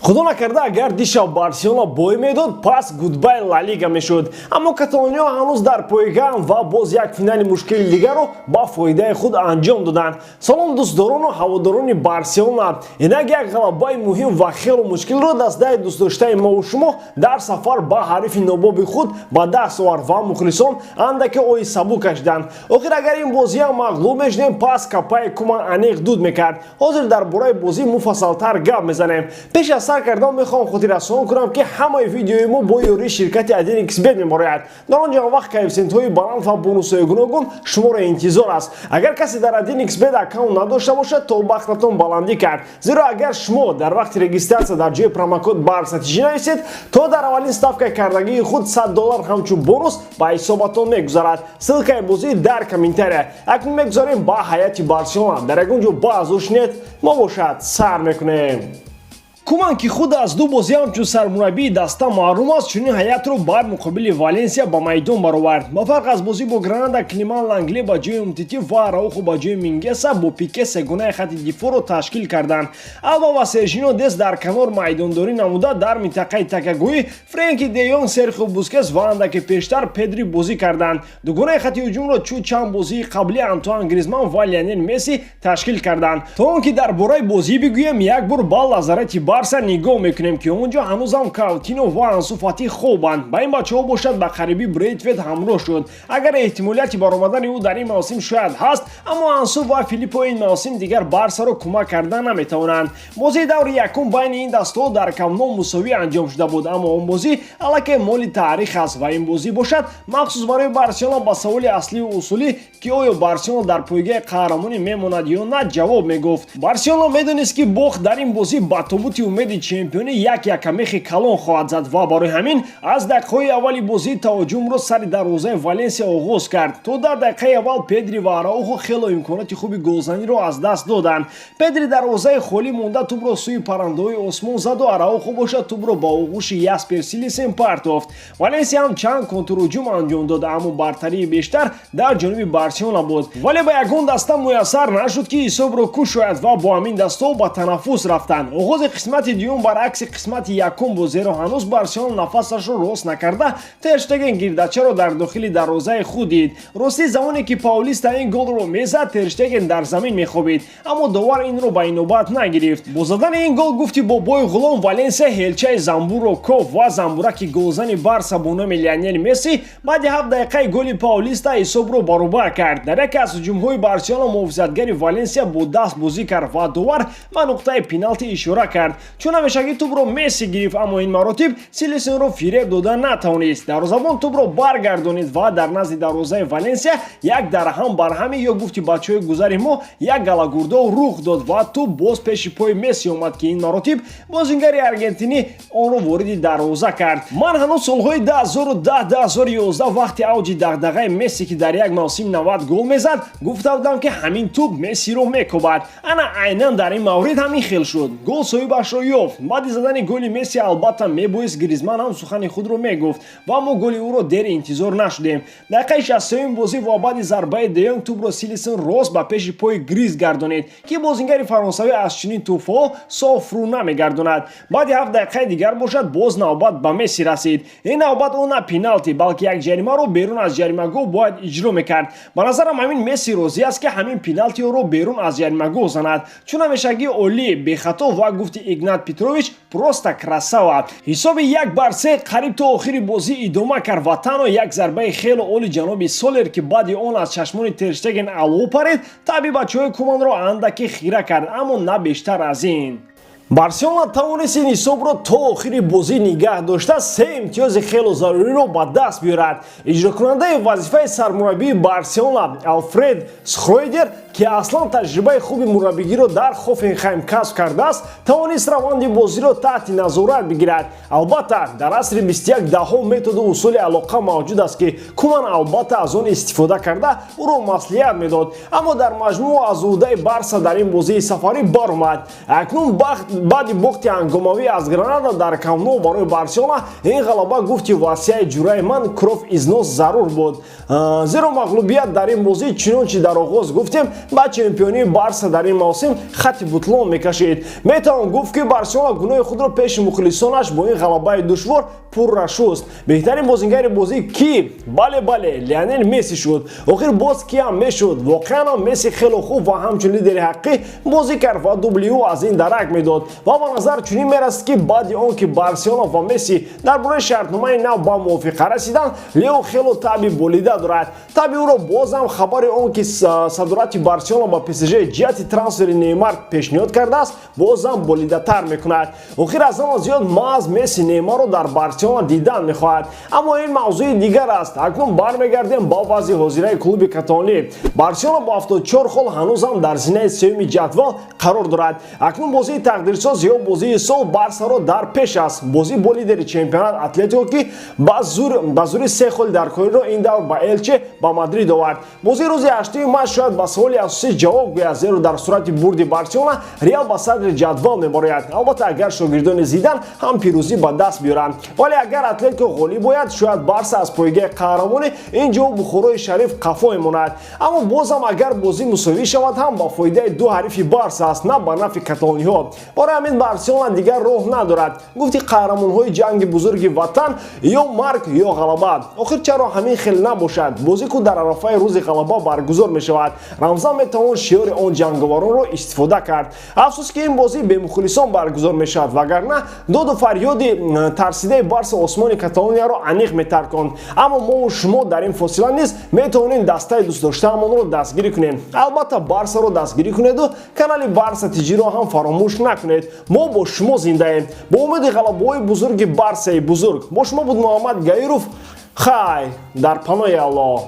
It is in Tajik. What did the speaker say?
Худо накарда, агар дишаб Барселона бой медод, пас goodbye Ла Лига мешуд. Аммо каталониё ҳанӯз дар пойгаҳанд ва боз як финали мушкили дигарро ба фоидаи худ анҷом доданд. Салом, дӯстдорону ҳаводорони Барселона! Инак, як ғалабаи муҳим ва хело мушкилро дастаи дӯстдоштаи мову шумо дар сафар ба ҳарифи нобоби худ ба даст овард ва мухлисон андаке ои сабук кашиданд. Охир, агар ин бозиам мағлуб мешудем, пас капаи Куман аниқ дуд мекард. Ҳозир дар бораи бозӣ муфассалтар гап мезанем. Пеш аз сар кардан мехоҳам хотиррасон кунам, ки ҳамаи видеои мо бо ёрии ширкати 1xBet мебарояд. Дар он ҷо вақт коэффисиентҳои баланд ва бонусҳои гуногун шуморо интизор аст. Агар касе дар 1xBet аккаунт надошта бошад, то бахтатон баландӣ кард, зеро агар шумо дар вақти регистрация дар ҷои промокод БАРСАТИЖИ нависед, то дар аввалин ставкаи кардагии худ 100 доллар ҳамчун бонус ба ҳисобатон мегузарад. Ссылкаи бозӣ дар комментария. Акнун мегузарем ба ҳайати Барселона. Дар ягон ҷо баъзо шинед, мо бошад сар мекунем. Куман, ки худ аз ду бозӣ ҳамчун сармураббии даста маҳрум аст, чунин ҳайатро бар муқобили Валенсия ба майдон баровард. Ба фарқ аз бозӣ бо Гранада, Клеман Лангле ба ҷои Умтити ва Араухо ба ҷои Мингеса бо Пике сегонаи хати дифоъро ташкил карданд. Алба ва Сержино Дест дар канор майдондорӣ намуда, дар минтақаи такягоҳӣ Френки де Йонг, Серхио Бускес ва андаке пештар Педри бозӣ карданд. Дугонаи хати ҳуҷумро чун чанд бозии қаблӣ Антуан Гризман ва Лионел Месси ташкил карданд. То он ки дар бораи бозӣ бигӯем, як бор ба лазарати Барса нигоҳ мекунем, ки он ҷо ҳанӯзам Каутино ва Ансу Фати хобанд. Ба ин бачаҳо бошад ба қарибӣ Брейтвет ҳамроҳ шуд. Агар эҳтимолияти баромадани ӯ дар ин мавсим шояд ҳаст, аммо Ансу ва Филиппо ин мавсим дигар Барсаро кӯмак карда наметавонанд. Бозии даври якум байни ин дастаҳо дар Камп Ноу мусовӣ анҷом шуда буд, аммо он бозӣ аллакай моли таърих аст ва ин бозӣ бошад махсус барои Барселона ба саволи аслию усулӣ, ки оё Барселона дар пойгаи қаҳрамонӣ мемонад ё на, ҷавоб мегуфт. Барселона медонист, ки бохт дар ин бозӣ ба тобути умеди чемпионӣ як якамехи калон хоҳад зад ва барои ҳамин аз дақиқаҳои аввали бозӣ таҳоҷумро сари дарвозаи Валенсия оғоз кард. То дар дақиқаи аввал Педри ва Араухо хело имконоти хуби голзаниро аз даст доданд. Педри дарвозаи холӣ монда тӯбро сӯи паррандаҳои осмон заду Араухо бошад тӯбро ба оғӯши Яспер Силисен партофт. Валенсия ҳам чанд контрҳуҷум анҷом дод, аммо бартарии бештар дар ҷониби Барселона буд, вале ба ягон даста муяссар нашуд, ки ҳисобро кушояд ва бо ҳамин дастаҳо ба танаффус рафтанд. Оғози қисмати дуюм баръакси қисмати якум буд, зеро ҳанӯз Барселона нафасашро рост накарда, Тер Штеген гирдачаро дар дохили дарвозаи худ дид. Ростӣ, замоне ки Паулиста ин голро мезад, Тер Штеген дар замин мехобид, аммо довар инро ба инобат нагирифт. Бо задани ин гол, гуфти бобои ғулом, Валенсия ҳелчаи замбурро кофт ва замбураки голзани Барса бо номи Лионел Месси баъди 7 дақиқаи голи Паулиста ҳисобро баробар кард. Дар яке аз ҳуҷумҳои Барселона муҳофизатгари Валенсия бо даст бозӣ кард ва довар ба нуқтаи пеналти ишора кард. Чун ҳамешагӣ тӯбро Месси гирифт, аммо ин маротиб Силисенро фиреб дода натавонист. Дарвозабон тӯбро баргардонид ва дар назди дарвозаи Валенсия як дарҳам барҳами ё гуфти бачаҳои гузари мо як галагурдов рух дод ва тӯб боз пеши пои Месси омад, ки ин маротиб бозингари аргентинӣ онро вориди дарвоза кард. Ман ҳанӯз солҳои 2010, 2011, вақти авҷи дағдағаи Месси, ки дар як мавсим 90 гол мезад, гуфта будам, ки ҳамин тӯб Мессиро мекобад. Ана айнан дар ин маврид ҳамин хел шуд. Гол соҳибашро ёфт. Баъди задани голи Месси албатта мебоист Гризман ҳам сухани худро мегуфт ва мо голи ӯро дер интизор нашудем. Дақиқаи 63-юми бозӣ ва баъди зарбаи Де Йонг тӯбро Силисен рост ба пеши пои Гриз гардонид, ки бозингари фаронсавӣ аз чунин тӯҳфаҳо соф рӯ намегардонад. Баъди 7 дақиқаи дигар бошад боз навбат ба Месси расид. Ин навбат ӯ на пеналти, балки як ҷаримаро берун аз ҷаримагоҳ бояд иҷро мекард. Ба назарам, ҳамин Месси розӣ аст, ки ҳамин пеналтиро берун аз ҷаримагоҳ занад, чун ҳамешагӣ олӣ, бехато ва гуфти Игнат Петрович, просто красава. Ҳисоби 1 бар 3 қариб то охири бозӣ идома кард ва танҳо як зарбаи хело оли ҷаноби Солер, ки баъди он аз чашмони Тер Штеген алов парид, таби бачаҳои Куманро андаке хира кард, аммо на бештар аз ин. Барселона тавонист ин ҳисобро то охири бозӣ нигаҳ дошта, се имтиёзи хело заруриро ба даст биёрад. Иҷрокунандаи вазифаи сармураббии Барселона Алфред Схройдер, ки аслан таҷрибаи хуби мураббигиро дар Хофенхайм касб кардааст, тавонист раванди бозиро таҳти назорат бигирад. Албатта, дар асри 21 даҳҳо методу усули алоқа мавҷуд аст, ки Куман албатта аз он истифода карда, ӯро маслиҳат медод, аммо дар маҷмӯъ аз уҳдаи Барса дар ин бозии сафарӣ баромад. Акнун бахт Баъди бохти ҳангомавӣ аз Гранада дар Камп Ноу барои Барселона ин ғалаба, гуфти васияи ҷураи ман, кровь из нос зарур буд, зеро мағлубият дар ин бозӣ, чунончи дар оғоз гуфтем, ба чемпионии Барса дар ин мавсим хати бутлон мекашид. Метавон гуфт, ки Барселона гуноҳи худро пеши мухлисонаш бо ин ғалабаи душвор пурра шуст. Беҳтарин бозингари бозӣ ки? Бале, бале, Лионел Месси шуд. Охир боз киам мешуд? Воқеан ҳам Месси хело хуб ва ҳамчун лидери ҳақиқӣ бозӣ кард ва дубли ӯ аз ин дарак медод. Ва ба назар чунин мерасид, ки баъди он ки Барселона ва Месси дар бораи шартномаи нав ба мувофиқа расиданд, Лео хело таби болида дорад. Таби ӯро бозам хабари он, ки садорати Барселона ба ПСЖ ҷиҳати трансфери Неймар пешниҳод кардааст, бозам болидатар мекунад. Охир аз ҳама зиёд маҳз Месси Неймарро дар Барселона дидан мехоҳад. Аммо ин мавзӯи дигар аст. Акнун бармегардем ба вазъи ҳозираи клуби каталонӣ. Барселона бо 74 хол ҳанӯзам дар зинаи сеюми ҷадвал қарор дорад. Акнун бозии тақдирсоз ё бозии сол Барсаро дар пеш аст, бозӣ бо лидери чемпионат Атлетико, ки ба зури се холи даркориро ин давр ба Элче, ба Мадрид овард. Бозии рӯзи 8 май шояд ба саволи асосӣ ҷавоб гӯяд, зеро дар сурати бурди Барселона Реал ба садри ҷадвал мебарояд, албатта, агар шогирдони Зидан ҳам пирӯзӣ ба даст биёранд. Вале агар Атлетико ғолиб ояд, шояд Барса аз пойгаи қаҳрамонӣ ин ҷо Бухорои Шариф қафо мемонад. Аммо бозам агар бозӣ мусовӣ шавад ҳам, ба фоидаи ду ҳарифи Барса аст, на ба нафъи каталониҳо. Барои ҳамин Барселона дигар роҳ надорад. Гуфти қаҳрамонҳои ҷанги бузурги Ватан: ё марг, ё ғалаба. Охир чаро ҳамин хел набошад? Бозӣ ку дар арафаи рӯзи ғалаба баргузор мешавад. Рамзан метавон шиёри он ҷанговаронро истифода кард. Афсӯс, ки ин бозӣ бемухлисон баргузор мешавад, вагарна доду фарёди тарсидаи Барса осмони Каталонияро аниқ метарконд. Аммо мову шумо дар ин фосила низ метавонем дастаи дӯстдоштаамонро дастгирӣ кунем. Албатта, Барсаро дастгирӣ кунеду канали Барса Тиҷиро ҳам фаромӯш накунед. Мо бо шумо зиндаем. Бо умеди ғалабаҳои бузурги Барсаи бузург. Бо шумо буд Муҳаммад Гаиров. Хай, дар паноҳи Аллоҳ.